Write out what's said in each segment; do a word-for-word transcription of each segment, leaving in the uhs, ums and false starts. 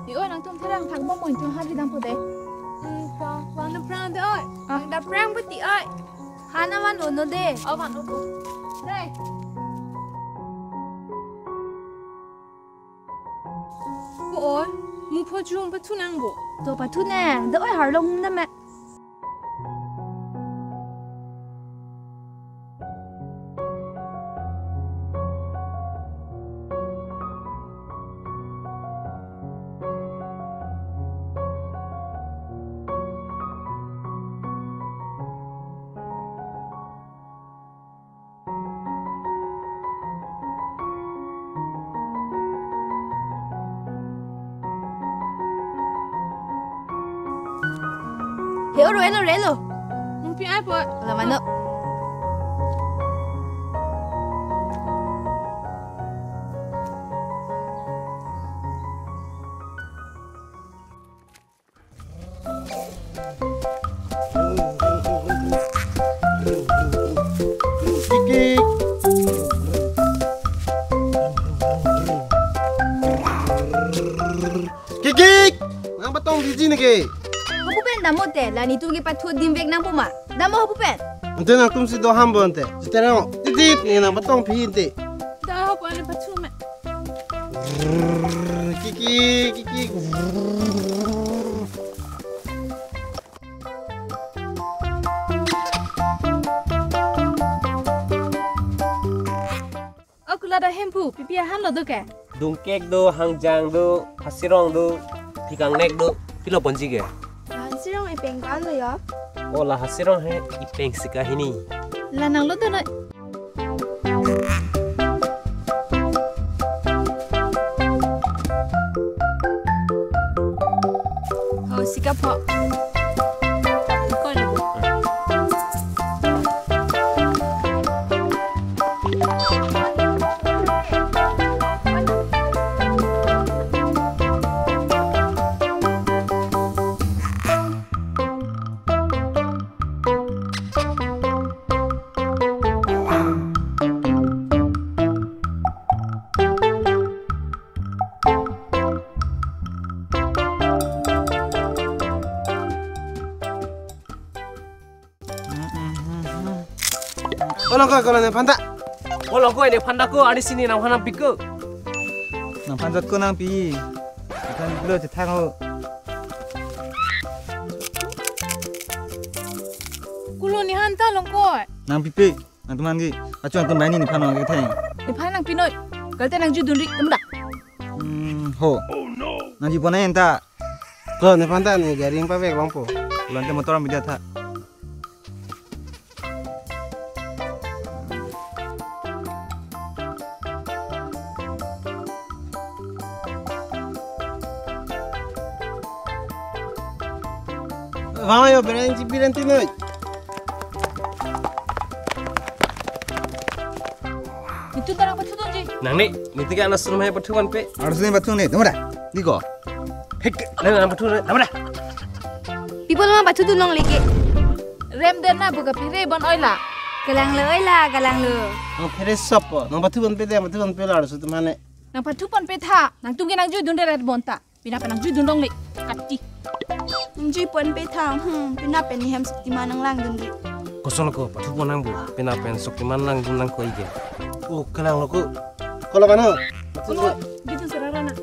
Di oi, nangtum therang thakbom mo, nangtum hari dampo de. Hmm, pa, van aphrang de oi. Ah. Nang aphrang pati oi. Hana van-o non de. Oh, van-o po. Dei. Ko oi, mupho chum pathu nangpo. To pathu ne, de oi harlong hum dam me. He, oro, elo, elo. Mungpi ai po. Ala mano. Kikik. Kikik. Nang patong diji neke. Hapu pen damo te, la netum ke pathu dim vek nangpo ma. Damo hapu pen. Ante nangtum si do ham bo ante. Sitero, titip ne nang patong phi ante. Da hapu ane pathu me. Kiki, kiki. O kulat ahemphu, pipi ahan lo do ke? Dungkek do, hangjang do, hasirong do, phikangnek do, pilo ponji ke? Hasirong ipeng ko-an lo yo? O la hasirong he, ipeng si kahini. La nang lo do noi. Ho, sikap ho. Koi lo. Kolong ko, kolong ne phanta. Kolong ko, ne phanta ko, ani sini nang phanta piko. Nang phanta ko nangpi. Nang phanta lo chetang ho. Kulo ne phanta long ko. Nangpipe. Nangtum an ke, achu nangtum bai ni nephan nang ketheng. Nephan nangpi noi. Galte nangjui dunri, damra. Hmm, ho. Nangjui pon nang enta. Ko nephan ta ne gari pavek longpo. Lante motor am bidia tha. Vang yo, bereng ji biren tinoi. Itu tarang pathu dunji. Nang ni, niti ke anak suruh mai pathu kan pe. Harus ni pathu ni, tunggu dah. Di ko. Hek, nang nang pathu ni, tunggu dah. People ma pathu dun long leke. Rem den na buka pire bon oila. Kalang lo oila, kalang lo. Nang phere sop po. Nang pathu bon pe de, pathu bon pe la harus tu mane. Nang pathu bon pe tha. Nangtum ke nangjui dun deret bonta. Pina pen nangjui dun longle. Kati. Nangjui pon pe tha. Hmm, pina pen ni hem Shaktiman nanglang dunri. Koson ko, pathu pon nang bu. Pina pen Shaktiman lang dun nang ko ige. Oh, kalang lo ko. Ko lo kano? Kulo, gitu serarana.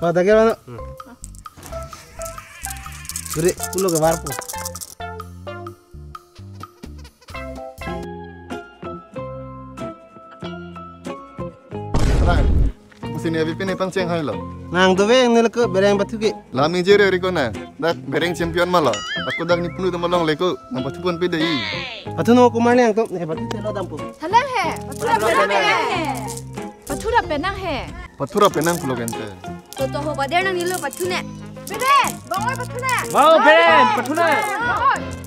Ko dagir mano? Hmm. Guri, kulo ke varpo. Sini abi pine pangcheng hai lo. Nang doveng ne leko bereng pathu ke. Lami jere ri ko na. Dak bereng champion ma lo. Ako dak ne punu to malongle ko. Nang pathu ponpe dei. Pathu no kumar ne angtum ne pathu telo dampo. Thalang he. Pathu ra penang he. Pathu ra penang he. Pathu ra penang pulo kente. To to ho bader nang nilo pathu ne. Bebe, bangoi pathu ne. Wow, Ben, pathu ne. Bangoi.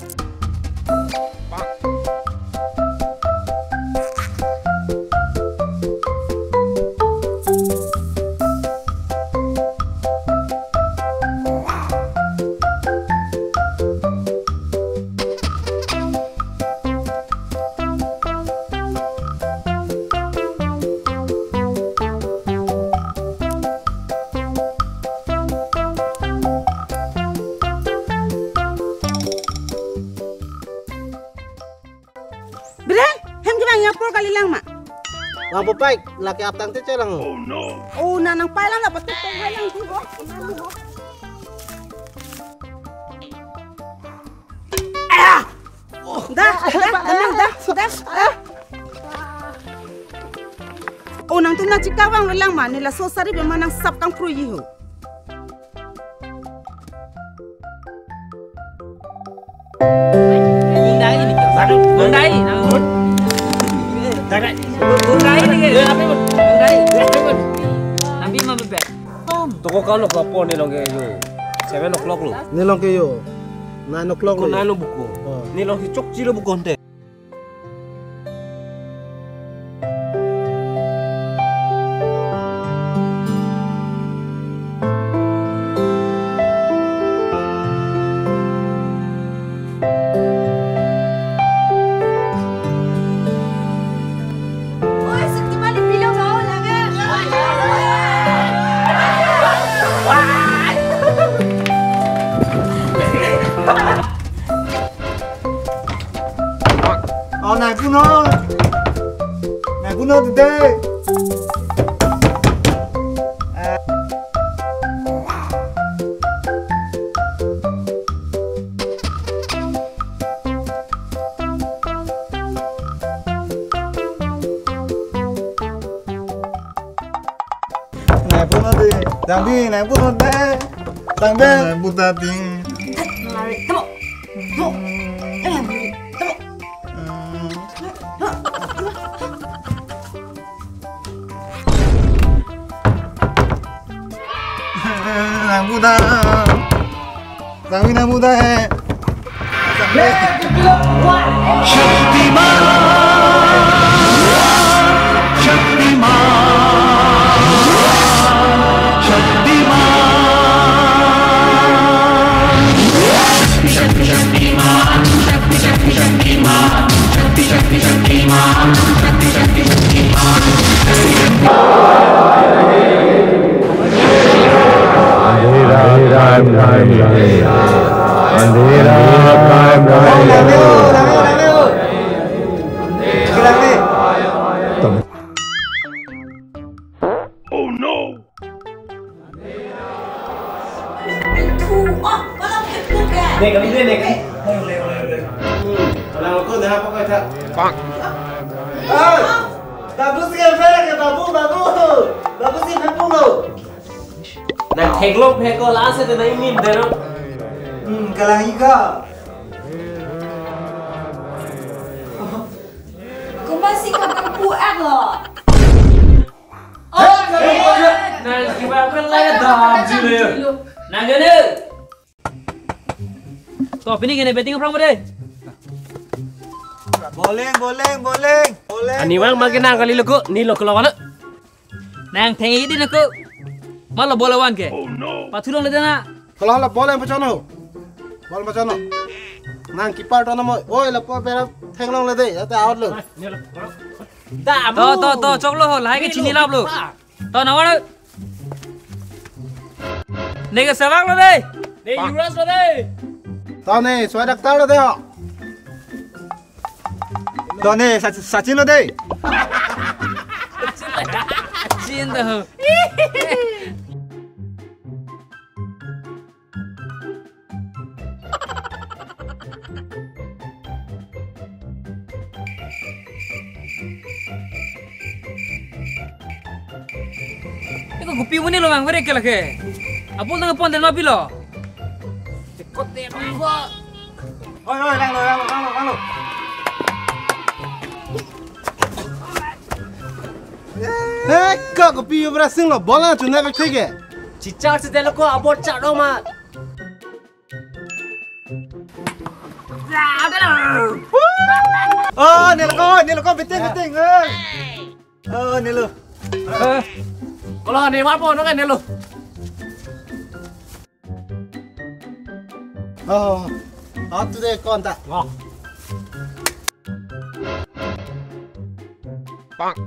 Bren, hem kevang apor kalilang ma. Vangpo pai, lake aptang te chelang. Oh, na nang pai lang na, pati tong hai lang tu ho. Ah! Da, da, da, da, da, da. Oh, nangtum nangchekavang lo lang ma, ne laso sari bema nang sap kangkrui ho. Gundai ini, gundai, nah. Gundai, gundai ini, tapi gundai, tapi mabebe. Toko kalo kapo ne long ke yo. Seven o'clock lo. Ne long ke yo. Nine o'clock ko lo. Nine lo buko. Oh. Ne long si chokche lo buko ante. Oh, nai puno. Nai puno today. Nai puno de. Dangbi, nai puno de. Dangbi. Nai puta ting. Lari, temo. Temo. Eh, temo. Nang puta. Nang mina puta he. Shaktiman. Shaktiman. Shaktiman. अंधेरा अंधेरा अंधेरा, अंधेरा अंधेरा। Oh no! Nek, kami deh, nek. Kalau aku dah apa kata? Pak. Ah, babu sih kan, babu, babu. Babu sih kan pulo. Nang theklong phek ko la se te nang imin dero. Hmm, kalang ika. Kumasi kapang puak lo. Nang kiba pelai dam jile. Nang gene. To, pini gene betting aphrang bade. Bowling, bowling, bowling, bowling. Ani bang makin nang kali loko, ni loko lawan. Nang theng idi noko. Malo ball awan ke. Pathu longle dena. Hala hala ball yang pachon ho. Ball pachon ho. Nang keeper to namo. Oi lapu bera theng longle de. Ate out lo. To, to, to, choklo ho, lahai ke chinilap lo. To, nawar. Neke sevak lo de. Ne Yuvraj lo de. To ne, Soy Doctor lo de ho. To ne, Sac-, Sachin lo de. Sachin to ho. Kopi muni lo mang, beri ke lake. Apul tang pon den ma pilo. Kote ko. Oi, oi, langlo, langlo, langlo, langlo. Eh, ko kopi Yuvraj Singh lo, bola chuna bek thik ke. Chichar si delo ko, abot chak dong ma. Oh, nelo ko, nelo ko, beting, beting, eh. Oh, nelo. Eh. Kalau ni apa, no kan nelo. Oh, oh, today konta. Wah. Bang.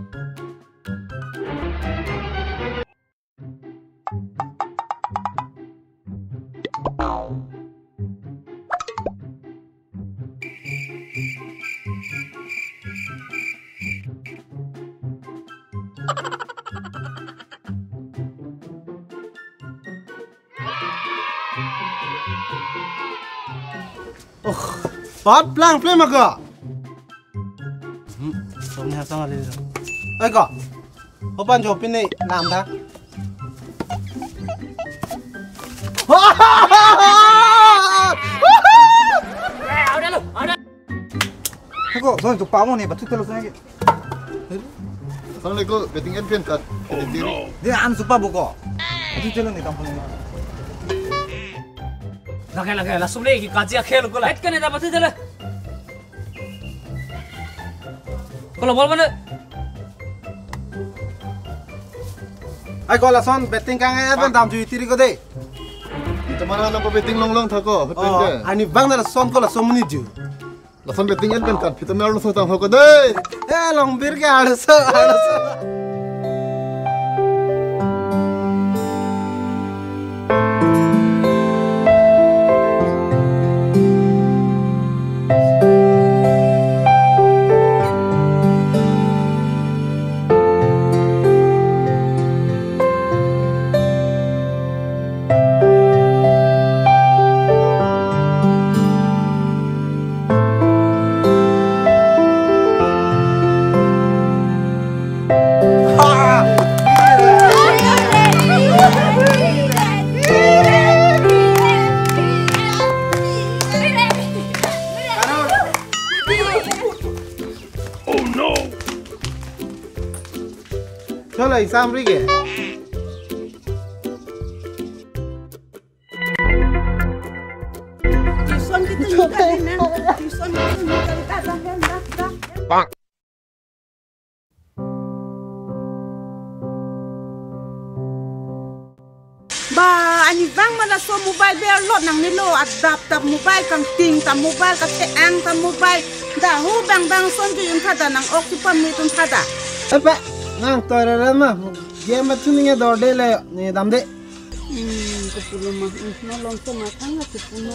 Oh, pat plang plem aga. Hmm, song ni hasang ali. Oi ko. Opan jo pini nam tha. Hako, song tu pamo ni, batu telo song ni. Song ni ko beting en pen kat. Di an supa buko. Batu telo ni kampung ni. Lake, lake, langsung ni ki kaji akhel ko la. Et kene da batu telo. Kalau bol mana? Ai ko lason beting kang eh, ben dam jui tiri ko de. Teman anak ko beting long long thako, hut pen ke. Ani bang na lason ko lason muni ju. Lason beting en pen kat, pita mer lo so tang thako de. Eh, long bir ke arso, arso. Oh no! Chalo, exam ri ke? Tuition kita juga ni, men. Tuition kita juga, kita dah, dah, dah. Ba, ani bang ma laso mobile berlot nangnelo, adap tap mobile, kangting ta mobile, kacheng ta mobile. Dahu bang bang son ju yung thada, nang ok si pam ni tun thada. Epa, nang toira ma, game ma tuning ya dor de le, ni dam de. Hmm, kepulo ma, hmm, no long so ma thang la kepulo.